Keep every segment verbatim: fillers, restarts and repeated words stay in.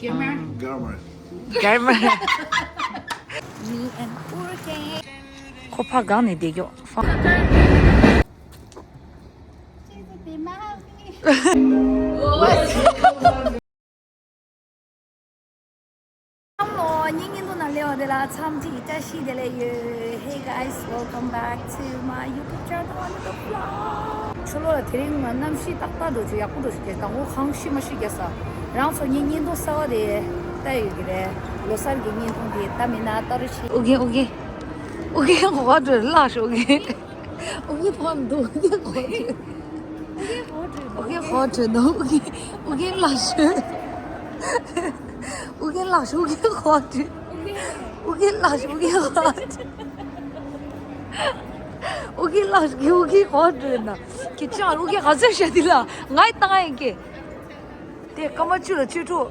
Gamer. Gamer. Me and Urke. ཁོ་ཕ་གང་ནས་བསྡད་ཀྱོག་བསམ་བློ་གཉིད་སྙིང་དུ་ན་ལེ་བ་དེ་ལ་འཚམས་འདྲི་བཀྲ་ཤིས་བདེ་ལེགས་ཡོད། Hey guys, welcome back to my YouTube channel, Another Vlog. ཕྱི་ལོགས་ལ་དེ་རིང་ང་གནམ་གཤིས་ཏག་ཏག་འགྲོ་བྱུང་། ཡག་པོ་འགྲོ་བྱུང་། དང་པོ་གངས་ཤི་མ་ཤི་རྒྱག་ས། རང་ཚོ་གཉིས་བརྙན་ཐུང་གསར་བ་དེ་ལྟ་ཡོད་ཀྱི་རེད། ལོ་གསར་གྱི་བརྙན་ཐུང་དེ་ལྟ་མིན་ན་ལྟ་རོགས་བྱེད། ཨོ་རྒྱན། ཨོ་རྒྱན། ཨོ་རྒྱན་གོ་བ་འགྲོ་ལགས་ཤོག་ཨོ་རྒྱན། ཨོ་རྒྱན་ཕམ་འདུག་ཨོ་རྒྱན་གོ་བ་འགྲོ། ཨོ་རྒྱན་གོ་བ་འགྲོ་འདུག་ཨོ་རྒྱན། ཨོ་རྒྱན་ལགས་ཤོག་ཨོ་རྒྱན་ལགས་ཤོག་ཨོ་རྒྱན་གོ་བ་འགྲོ། ཨོ་རྒྱན་ལགས་ཤོག་ཨོ་རྒྱན་གོ་བ་འགྲོ། ཨོ་རྒྱན་ལགས་ཤོག་ཨོ་རྒྱན་གོ་བ་འགྲོ་ན། ཁྱེད་ཅག་ཨོ་རྒྱན་ག་ཚོད་བཤད་དེ་ལ་ང་ཡི་བཏང་ཡིན་ཀྱེ། དེ་སྐར་མ་བཅུ་ལ་བཅུ་དྲུག་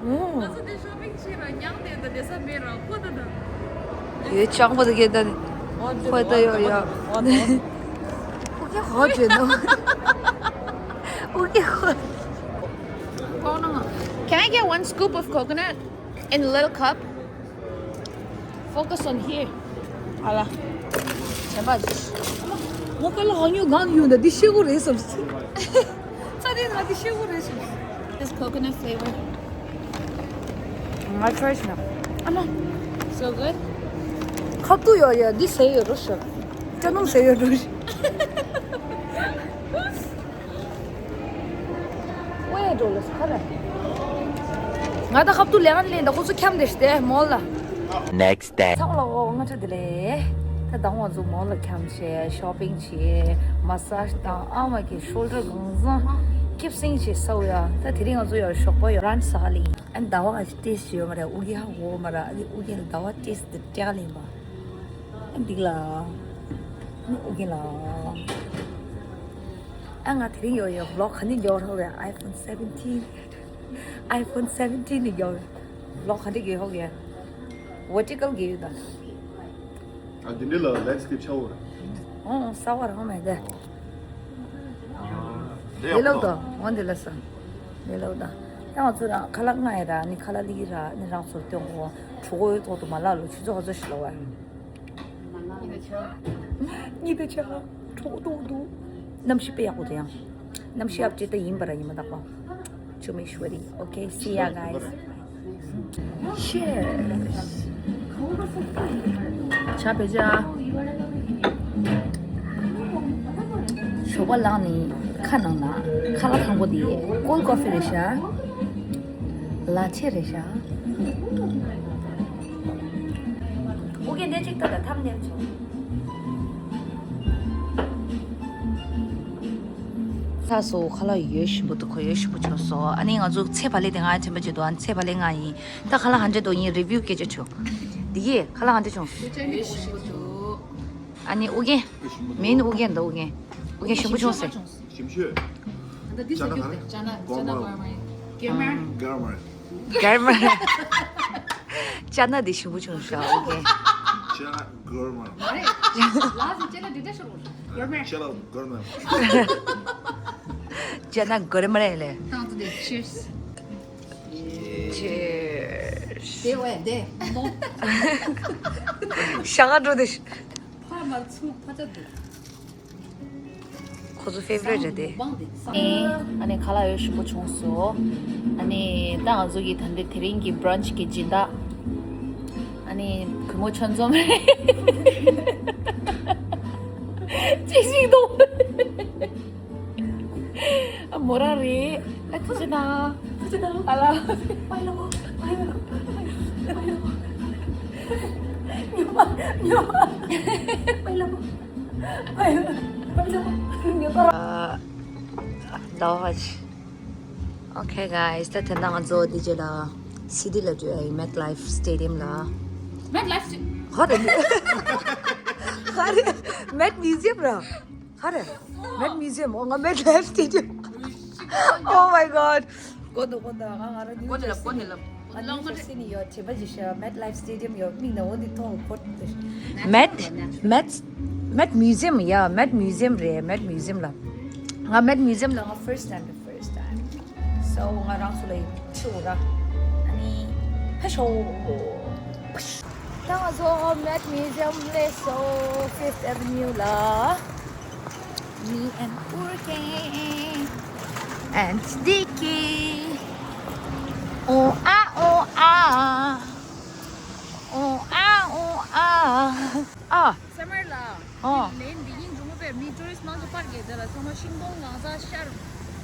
ཨོ། ཡོད་ཅག་པོ་དེ་གེ་ད་ནི། ཁོ་ད་ཡོད་ཡ། ཨོ་ཀེ་ཧོ་ཅེ་ནོ། ཨོ་ཀེ་ཧོ། Can I get one scoop of coconut in a little cup? Focus on here. ཨ་ལ། བྱས་པ། ངོ་ཀ་ལ་ཧ་ཉོ་གང་ཡོད་ད་འདི་ཤེས་གོ་རེད་བསམ། ཚ་དེ་ང་འདི་ཤེས་གོ་རེད་བསམ། This coconut flavor. ང་ཊ་རའི་ཞིག་ན། ཨ་ལ། So good. ཁབ་ཏུ་ཡོད་ཡ་འདི་ཟེར་ཡོད་རོ་ཤག་ཅ་སྣུམ་ཟེར་ཡོད་རོ་ཤག་ཝེ་འགྲོ་ལ་ཁ་ར། ང་ད་ཁབ་ཏུ་ལེ་ཨན་ལེན་ད་ཁོ་ཚོ་འཁྱམ་དེ་ཤི་དེ་མོལ་ལ། Next day. ཚང་ལ་འོ་ང་ཚོ་དེ་ལས་ད་དང་ང་ཚོ་མོལ་ལ་འཁྱམ་བྱས་ཤོ་པིང་བྱས་མ་སཱ་ཇི་དང་ཨ་མ་གི་ཤོལ་ཌར་གང་བཟང་ཀིབ་སིང་བྱས་སའུ་ཡ། ད་དེ་རིང་ང་ཚོ་ཡ་ཞོགས་པ་ཡ་རན་ས་ལི་ཨན་ཟླ་བ་ཏེས་ཡོད་མ་རེད། ཨུ་གི་ཧ་འོ་མ་ར་ཨུ་གི་ཟླ་བ་ཏེས་དེ་ཏྲ་ལེན་པ་ཨན་འདི་ལ་ཨུ་གི་ལ། ཨ་ང་དེ་རིང་ཡོད་ཡོད་བི་ལོག་ག་འདི་འགྱོ་རོགས་རེད། iPhone seventeen. iPhone seventeen ནི་འགྱོ་བི་ལོག་ག་འདི་གི་ཧོག་ཡ། Vertical གི་ཡོད་ད། ཨ་འདི་འདི་ལ་ལེན་སི་ཀེབ་ཆ་བོ་རེད། ཨོ་ས་བར་ཧོ་མེ་དེ། འདི་ལོག་ཏོ་འོ་འདི་ལ་ས། འདི་ལོག་ད། ཡང་ང་ཚོ་རང་ཁ་ལག་ང་ཡ་ར་ནི་ཁ་ལག་ལི་ར་ནི་རང་ཚོར་སྟོན་གོ་གྲོགས་པོའི་ཐོག་ཏུ་མ་ལག་ལོ་ཆུ་ཚོད་ག་ཚོད་ཞིག་ལོ་བ། གཉིད་ཆ། གྲོགས་ཏོག་ཏོ། གནམ་གཤིས་དཔེ་ཡག་པོ་འདུག་ཡང་། གནམ་གཤིས་ཨབ་ཌེཊ་ད་ཡིན་པ་ར་ཡིན་མ་དག་པ། Chumeishwari. Okay, see ya guys. Cheers. ཆ་བེ་ཅ། ཞོགས་པ་ལངས་ནས་ཁ་ནང་ན་ཁ་ལག་ཁང་པོ་དེ་ཀོལ་ཀོ་ཕི་རེད་ཤག་ལ་ཆེ་རེད་ཤག་ཨོ་ཀེ་འདི་གཅིག་ལྟ་དང་ཐམ་ནེལ་བྱུང་། ལྷ་སོ་ཁ་ལག་ཡོད་ཞིམ་པོ་འདུག་ཁོ་ཡོད་ཞིམ་པོ་བྱུང་སོ། ཨ་ནི་ང་ཚོ་ཚེ་བ་ལེ་དེ་ང་དྲན་པ་བརྗེད་འདུག་ཨ་ནི་ཚེ་བ་ལེ་ང་ཡིན། ད་ཁ་ལག་ཧན་འདྲེ་དོ་ཡིན་རི་བིའུ་སྐད་ཆ་བྱུང་། འདི་ཡིས་ཁ་ལག་ཧན་འདྲེ་བྱུང་། ཨ་ནི་ཨུ་རྒྱན། མིན་ཨུ་རྒྱན་འདུག་ཨུ་རྒྱན། ཨུ་རྒྱན་ཞིམ་པོ་བྱུང་ཟེར། ཞིམ་ཤོས། ཅ་ན་ག་རེ། ཅ་ན་གོར་མ། གོར་མ། གར་མ། གར་མ། ཅ་ན་འདི་ཞིམ་པོ་བྱུང་ཤག་ཨོ་ཀེ། ཅ་ན་གར་མ། མ་རེད། ལ་ཟེར་ཅ་ན་འདི་འདྲ་ཤོར་གོར་མ། ཅ་ན་གར་མ། ཅ་ན་གར་མ་རེད་ལེ། ཏང་ཏུ་དེ། Cheers. Cheers. དེ་བས་དེ་མོ། ཤ་ག་འགྲོ་དེ། ཕ་མར་ཚུགས་ཕ་ཅག་འདུག་ཁོ་ཚོ་ཕེ་ཝ་རེ་ཊི་རེད་དེ། ཨ་ནི་ཁ་ལག་ཡོད་ཞིམ་པོ་བྱུང་སོ། ཨ་ནི་ད་ང་ཚོ་གི་ད་ལྟ་དེ་རིང་གི་བྷ་རན་ཆི་གི་སྦྱིན་བདག་ཨ་ནི་གུས་མོ་ཆོས་འཛོམས་རེད། ཅི་ཞིག་འདུག་མོ་རང་རེད། ཨ་ཐུགས་རྗེ་གནང་། ཐུགས་རྗེ་གནང་། ཨ་ལ། པའི་ལ་མོ། པའི་ལ་མོ། པའི་ལ་མོ། ཉོ་མ། ཉོ་མ། པའི་ལ་མོ། པའི་ལ་མོ། ཉོ་མ། ཟླ་བ་ཕྱི། Okay guys, ད་དེ་ན་ང་ཚོ་འདི་རྗེས་ལ་སི་ཌི་ལ་འགྲོ་ཡ་ཡིན། མེཊ་ལའིཕ་སི་ཊེ་ཌི་ཡམ་ལ། མེཊ་ལའིཕ་སི་ཊེ་ཌི་ཡམ། ཧ་རེ། ཧ་རེ། མེཊ་མིའུ་ཛི་ཡམ་ར། ཧ་རེ། མེཊ་མིའུ་ཛི་ཡམ། འོ་ང་མེཊ་ལའིཕ་སི་ཊེ་ཌི་ཡམ། Oh my god. གོ་འདུག་གོ་འདུག་ང་ང་རང་ཉི་མ་ཅིག་སི་ནི་ཡོད་དྲན་པ་ཅིག་ཤར། མེཊ་ལའིཕ་སི་ཊེ་ཌི་ཡམ་ཡོད། མིག་ནང་འོ་འདི་མཐོང་གོ་ཐུབ། མེཊ་མེཊ་མེཊ་མིའུ་ཛི་ཡམ་ཡ། མེཊ་མིའུ་ཛི་ཡམ་རེད། མེཊ་མིའུ་ཛི་ཡམ་ལ། ང་མེཊ་མིའུ་ཛི་ཡམ་ལ་ང་first time, the first time. ཨོ་ང་རང་ཚོ་ལ་ཡིན་ཆུ་ར། ཨ་ནི་ཕེ་ཤོ། ད་ང་ཚོ་Met Museum སླེབས་སོང་། Fifth Avenue ལ། Me and Urke and Dicky. Oh ah, oh ah. Oh ah, oh ah. Ah. Summer ལ། ཨོ། ལན་འདི་སྙིང་རྗེ་མོ་པས་མི་tourist མང་ཆེ་པར་གྱི་དེ་ལ་ཚང་མ་ཤིང་སྡོང་ལང་ཚ་ཤར།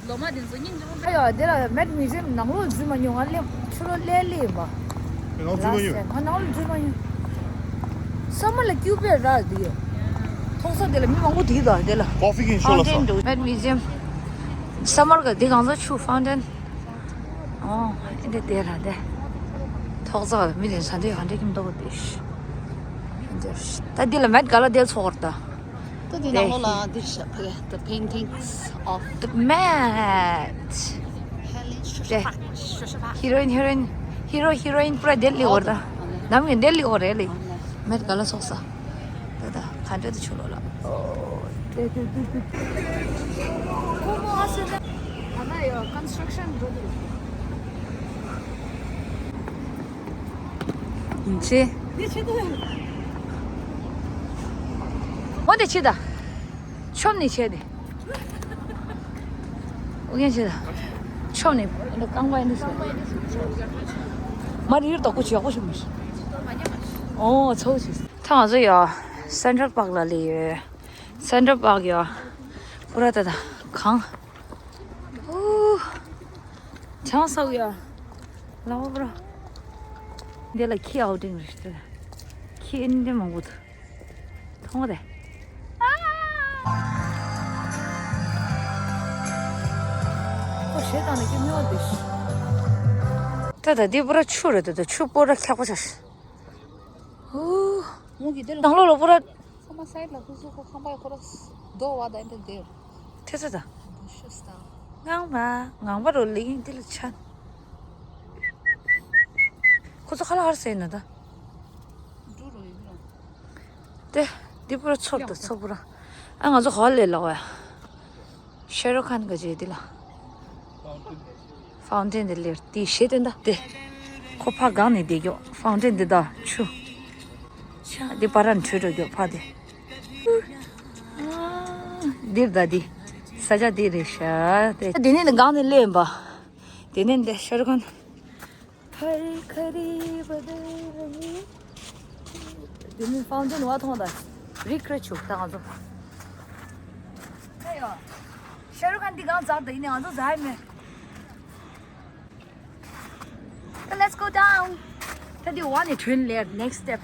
ལོ་མ་དེ་ཚོ་སྙིང་རྗེ་མོ་པས། ཨ་ཡ་དེ་ལ་Met Museum ནང་ལོགས་འཛུལ་མ་མྱོང་། ང་སླེབས་ཕྱི་ལོགས་སླེབས་ལེ་ཡིན་པ། ང་ནང་འཛུལ་མ་མྱོང་། ང་ནང་ལོགས་འཛུལ་མ་མྱོང་། Summer ལ་སྐྱིད་པས་ར་དེ། མཐོང་ས་དེ་ལ་མི་མང་པོ་དེ་དང་དེ་ལ། Coffee can show us. Fountain འདུག Met Museum། Summer ག་དེ་གང་ཚོ་ཆུ་fountain། ཨོ། ཨེ་འདྲ་དེ་ར་དེ། ཐོག་ཚ་བ་མི་དེ་ས་འདྲ་གང་འདྲ་ཁྱིམ་ཐོག་དེ། ད་འདི་ལ་Met Gala དེ་ཚོགས་ར་ད། ད་འདི་ནང་ལོགས་ལ་འདི་ཤ་ཕ་གི the paintings of the Met. Helen དེ། Heroine heroine hero heroine པུ་ར་ལྡི་ལི་འོར་ད། ནམ་གྱི་ལྡི་ལི་འོར་རེད་ལི། Met Gala ཚོགས་ས། ད་ད་ག་འདྲ་དུ་ཆུ་ལོ་ལ། ཨོ། དེ་དེ་དེ་དེ། ཁོ་མོ་ཨ་སེ་ད། ད་ན་ཡོ་construction འགྲོ་དུ། ཡིན་ཆེ། འདི་ཆེ་དུ། འོ་དེ་ཆེ་ད། ཆོམ་ནི་ཆེ་དེ། ཨོ་རྒྱན་ཆེ་ད། ཆོམ་ནི་འདི་རྐང་པ་འདི་སོ། མ་རི་ཡུར་དོག་པོ་ཆེ་ཡག་པོ་ཆེ་མི་ཤེས། ཨོ་ཚོ་ཆེ། ཐང་ང་ཚོ་ཡ། Central Park ལ་ལི་ཡོད། Central Park ཡ། པུ་ར་ད་ད་གང་། ཨུ། ཆང་ས་ཡ། ལ་བ་པུ་ར། འདི་ལ་ཁྱི་outing རེད་ཤག་ཁྱི་ཨིན་འདི་མང་པོ་འདུག་མཐོང་བ་དེ། ཁོ་ཞེ་དང་ནི་ཀྱི་མི་འོ་དེ་ཤི། ད་ད་འདི་པུ་ར་ཆུ་རེད་ད། ད་ཆུ་པུ་ར་འཁྱག་པོ་ཆགས་ཤག་ཧུ། མུ་གི་དེ་ལ་ནང་ལོགས་ལ་པུ་ར། ཚང་མ་side ལ་ཁུ་སུ་ཁོ་ཁང་པ་ཁོ་ར་རྡོ་བ་ད་ཨེ་འདྲ་དེ། ཐེ་ཚོ་ད། ཤི་སྟ། ངང་པ་ངང་པ་རོ་ལི་འདི་ལ་ཆ། ཁོ་ཚོ་ཁ་ལ་ཧར་སེ་ན་ད། འགྲོ་རོ་ཡིན་ལ། དེ། འདི་པུ་ར་ཚོར་དུ་ཚོ་པུ་ར། ཨ་ང་ཚོ་ཧོལ་ལས་ལོག་ཡ། ཤེ་རུ་ཁན་ག་ཅེ་འདི་ལ། Fountain འདི་ལེར་དེ་ཤེ་དེ་འདྲ་དེ། ཁོ་ཕ་གང་ནས་བསྡད་ཀྱོག Fountain འདི་ད་ཆུ། འདི་པ་ར་འཕྲོད་འགྲོ་ཀྱོག་ཕ་དེ། འདིར་ད་འདི། ས་ཆ་འདི་རེད་ཤག་དེ། དེ་ནས་འདི་གང་ནས་སླེབས་ཡིན་པ། དེ་ནས་འདི་ཤེ་རུ་ཁན། ཧ་རི་ཁ་རི་བ་དེ་ར་མི། དེ་ནི་Fountain བ་མཐོང་ད། རིག་རེ་ཆུག་ད་ང་ཚོ། ཨ་ཡོ། ཤ་རུ་ཁན་འདི་གང་འཛག་ད་ཡིན་ནི་ང་ཚོ་འཛག་ཡིན་མེད། ད་let's go down. ད་འདི་བ་ནི་ཐོན་ལེར་next step.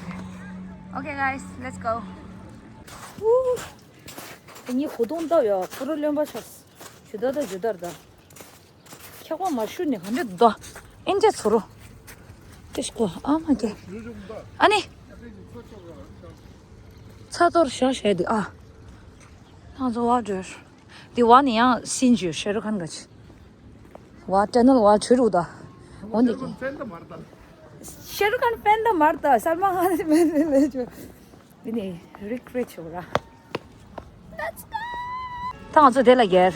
Okay guys, let's go. ཧུ། ད་ངའི་ཧོ་དོང་ལྟ་ཡོ་པུ་རུ་རློན་པ་ཆགས། ཇུ་ད་ད་ཇུ་དར་ད། འཁྱག་པ་མ་ཤུར་ནས་ག་འདྲ་འདུག་ཨིན་ཇེ་ཚོ་རོ། ཏེ་ཤི་ཀོ་ཨ་མ་ཀེ། ཨ་ནི། ཚ་གཏོར་ཤ་ཤ་དེ་ཨ། ང་ཚོ་བ་འགྲོ། དེ་བ་ནི་ཡང་སིན་ཇུ་ཤེ་རུ་ཁན་ག་ཅི། བ་ཊ་ནལ་བ་ཆུ་རུ་ད། འོ་འདི་ཀེ། ཤེ་རུ་ཁན་ཕན་ད་མར་ད་སལ་མ་ཁན་ཕན་ད་མེད་ཅོ། དེ་ནས་རིག་རེ་ཆོག་ར། ད་ང་ཚོ་དེ་ལ་སྒེར།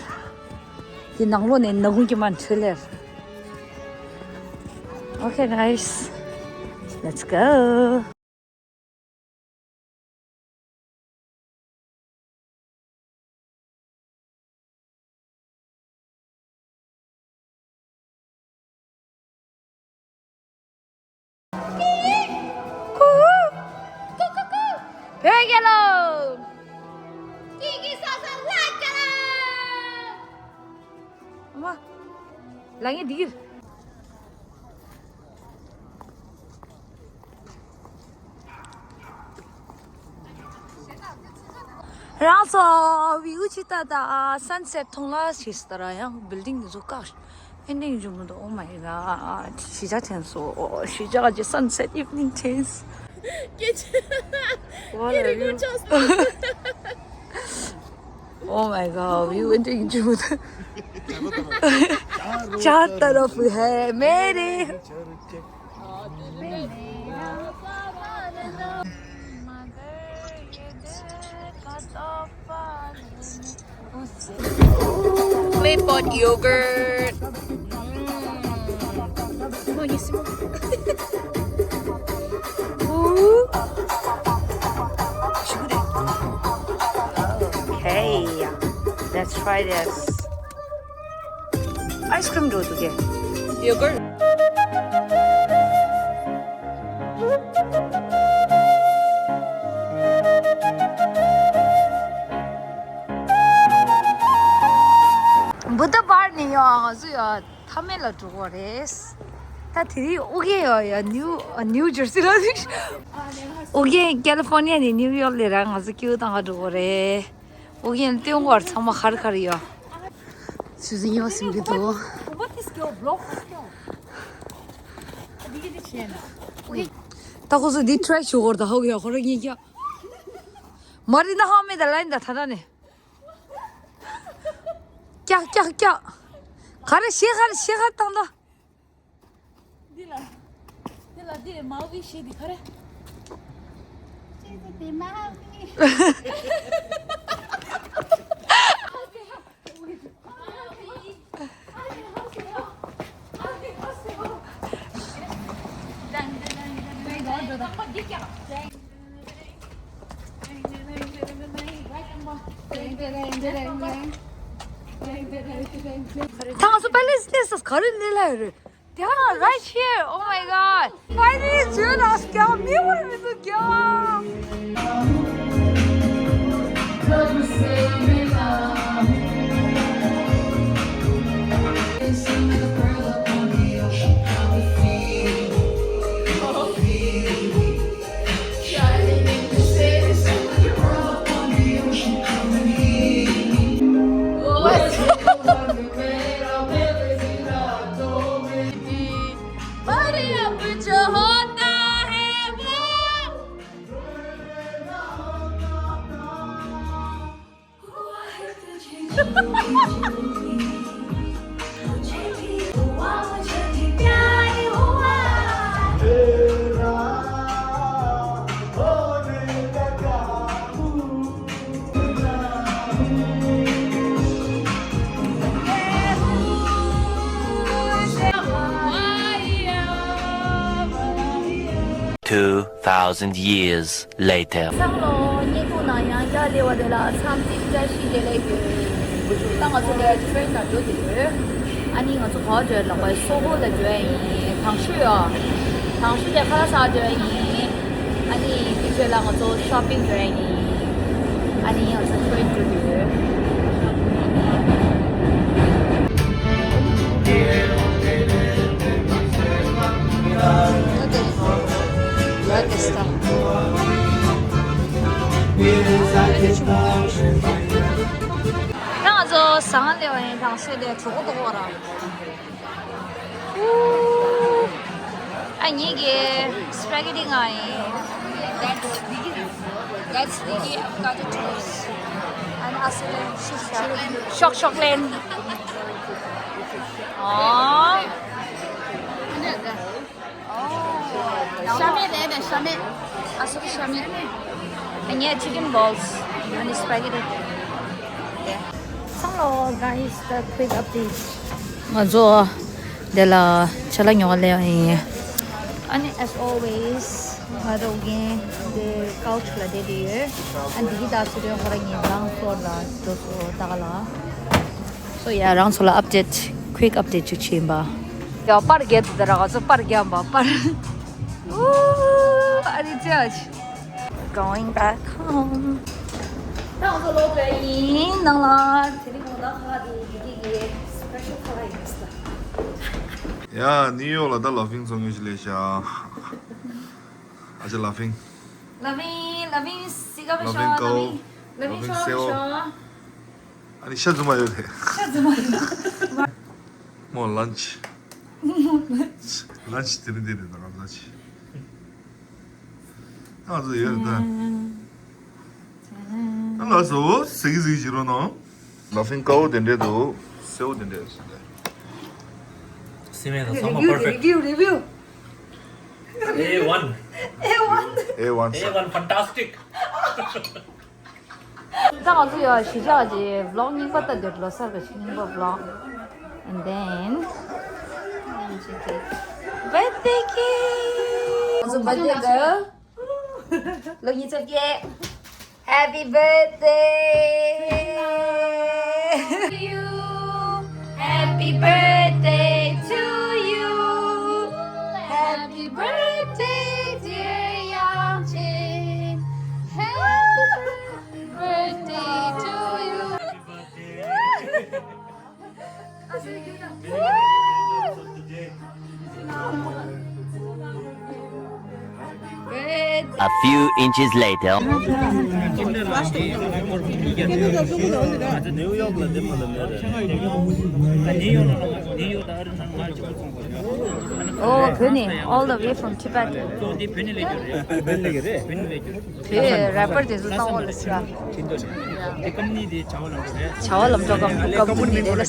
དེ་ནང་ལོགས་ནས་ནག་ཁུང་གི་མ་འཕྲོད་ལེར། Okay guys, let's go. བོད་རྒྱལ་ལོ། ཀི་ཀི་སོ་སོ་ལ་ཀ་ལ། ཨ་མ། ལ་ངས་འདི་གིར། རང་ཚོ་བིའུ་ཅི་ལྟ་ད་sunset མཐོང་ལ་ཞེས་ལྟ་ར་ཡང་building འདི་ཚོ་བཀག་ཨེ་འདྲ་ཡིན་རྒྱུ་མི་འདུག Oh my god གཞིས་ཆགས་ཐོན་སོང་གཞིས་ཆགས་ཀྱི་sunset evening ཐོན་སོང་སྐད་ཆ་སྐད་རིག་པོ་ཆགས་སོང་། Oh my god, view ཨེ་འདྲ་ཡིན་རྒྱུ་མི་འདུག चार तरफ है मेरे। Clay pot yogurt. Okay, let's try this. Ice cream འགྲོ་འདུག་གས། Yogurt. Buddha Park ནས་ཡོང་ང་ཚོ་ཡོད། མཐའ་མེད་ལ་འགྲོ་གི་རེད། ད་དེ་རིང་ཨོ་རྒྱན་ཡོད་ཡ། ནིའུ་ནིའུ་ཇར་སི་ལ། ཨོ་རྒྱན་ཀ་ལི་ཕོར་ནི་ཡ་ནས་ནིའུ་ཡོག་ལ་ར་ང་ཚོ་སྐྱིད་པོ་བཏང་ག་འགྲོ་གི་རེད། ཨོ་རྒྱན་སྟོན་གོ་ཚང་མ་ག་རེ་ག་རེ་ཡོད། ཆུ་ཚོད་ཉི་མ་ཟིན་གྱི་འདུག་ད་ཁོ་ཚོ་འདི་ཊི་རའི་བྱེད་གོ་ད་ཧོ་ཡ་ཁོ་རང་ཉིད་ཀྱང་། མ་རི་ན་ཧ་མེ་ད་ལན་ད་ད་ད་ནས། ཀྱག་ཀྱག་ཀྱག་ག་རེ་ཤེས་ག་རེ་ཤེས་ག་རེ་བཏང་ད། འདི་ལ། འདི་ལ་འདི་མའོ་བི་ཤེས་འདི་ག་རེ། ཅི་ཟེར་དེ་མའོ་བི། ད་ང་ཚོ་པེ་ལེ་སི་སླེབས་སོང་། ག་རེ་སླེབས་ལ་ཡོད་རེད། དེ་ཡང་right here. Oh my god. Finally join us. ཀྱང་མི་བར་མི་འདུག་ཀྱང་། Two thousand years later. བསམ་བློ་བརྙན་ཐུང་ནང་ཡང་བསྐྱར་སླེབས་པ་དེ་ལ་འཚམས་འདྲི་བཀྲ་ཤིས་བདེ་ལེགས་ཡོད། ད་ང་ཚོ་ལ་ཊེན་ནང་འགྲོ་གི་ཡོད། ཨ་ནི་ང་ཚོ་ག་པར་འགྲོ་ཡ་ལབ་པ་སོ་ཧོ་ལ་འགྲོ་ཡ་ཡིན། དང་ཤོས་ཡོད། དང་ཤོས་དེ་ཁ་ལག་ཟ་འགྲོ་ཡ་ཡིན། ཨ་ནི་དེ་རྗེས་ལ་ང་ཚོ་ཤོ་པིང་འགྲོ་ཡ་ཡིན། ཨ་ནི་ང་ཚོ་ཊེན་འགྲོ་གི་ཡོད། ད་ང་ཚོ་ཟ་ཁང་སླེབས་པ་ཡིན། དང་ཤོས་དེ་གྲོད་ཁོག་ལྟོགས་པ་ར། ཨ་ནི་ངེད་ཀྱི་སི་པ་གེ་ཊི་ང་ཡིན། That's Vicky avocado toast. And also ཤོག་ཤོག་ལེན། ཨོ། ཤ་མེད་རེད་པས། ཤ་མེད། ཨ་སོ་ཤ་མེད། ངས་chicken balls and spaghetti. Hello guys, the quick update. ང་ཚོ་འདི་ལ་ཅ་ལག་ཉོ་ག་སླེབས་ཡིན། ཨ་ནི་as always ང་རང་གི་འདི་couch ལ་བསྡད་དེ་ཡོད། ཨ་འདི་གི་ད་སུ་རེད། ཁོ་རང་ངའི་ground floor ལ་འགྲོ་སོང་། ད་ག་ལ། So yeah, རང་ཚོ་ལ་update, quick update ཅིག་བྱེད་ཡིན་པ། ཡ་པར་རྒྱག་འདུག་ད་ར་ང་ཚོ་པར་རྒྱག་པ་པར། ཨུ། ཨ་རི་ཅ། Going back home. ད་ང་ཚོ་ལོག་པ་ཡིན། ནང་ལ་དེ་རིང་ངོ་ན་ཁ་དེ་ཡི་གེ་གི་special ཁ་ཡིན་ས། ཡ་ནིའུ་ཡོག་ལ་ད་ལ་ཕིང་ཚོ་ངོས་ཤིག་ལས་ཤ། ཨ་ཅེ་ལ་ཕིང་། ལ་ཕིང་། ལ་ཕིང་སི་ཀ་བ་ལ་ཕིང་ཤ། ཀའོ། ལ་ཕིང་ལ་ཕིང་ཤ་སེའོ། ཤ། ཨ་ནི་ཤ་རྫུན་མ་ཡོད་རེད། ཤ་རྫུན་མ་ཡོད། མོ་lunch། མོ་lunch། Lunch དེ་རིང་འདི་རེད། ད་ང་lunch། ང་ཚོ་ཡོད་རེད་ད། ད་ལགས་སོ། གཟིགས་གཟིགས་བྱེད་རོགས་གནང་། ལ་ཕིང་ཀའོ་དེ་འདྲས་འདུག་སེའོ་དེ་འདྲས་འདུག་སི་མེན་ཚང་མ་perfect. Review, review. A one. A one. A one. A one, fantastic. ད་ང་ཚོ་ཡ་གཞིས་ཆགས་ཀྱི་vlog རྙིང་པ་ལྟ་འདོད། ལོ་གསར་གྱི་རྙིང་པ་vlog. And then, Thank you. Also birthday girl. Look, it's okay. Happy birthday to you. Happy birthday to you. Happy birthday, dear Yang Jin. Happy birthday to you. A few inches later. Oh, Pune, all the way from Tibet. བོད་རེ་པར་དེ་ཚོ་གཙང་བོ་ལ་ཟེར་བ། དེ་ཀམ་ནི་དེ་བྱ་བ་ལམ་འགྲོ་རེད། བྱ་བ་ལམ་འགྲོ་ཀམ་ཀམ་ནི་དེ་ལ།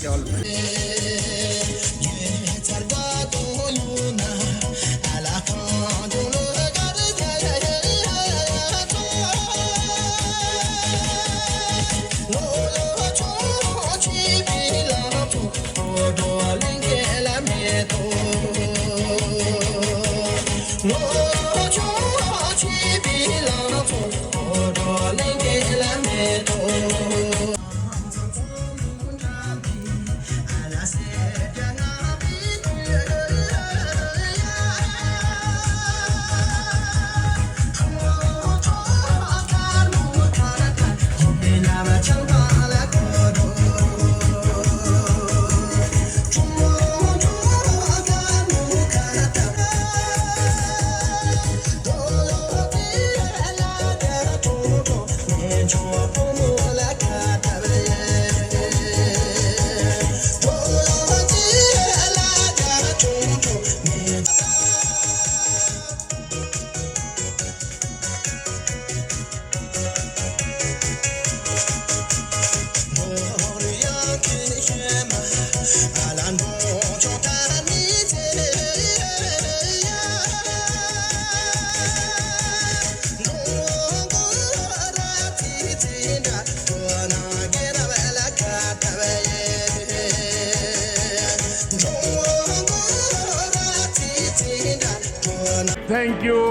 Thank you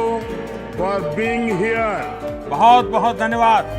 for being here. बहुत बहुत धन्यवाद।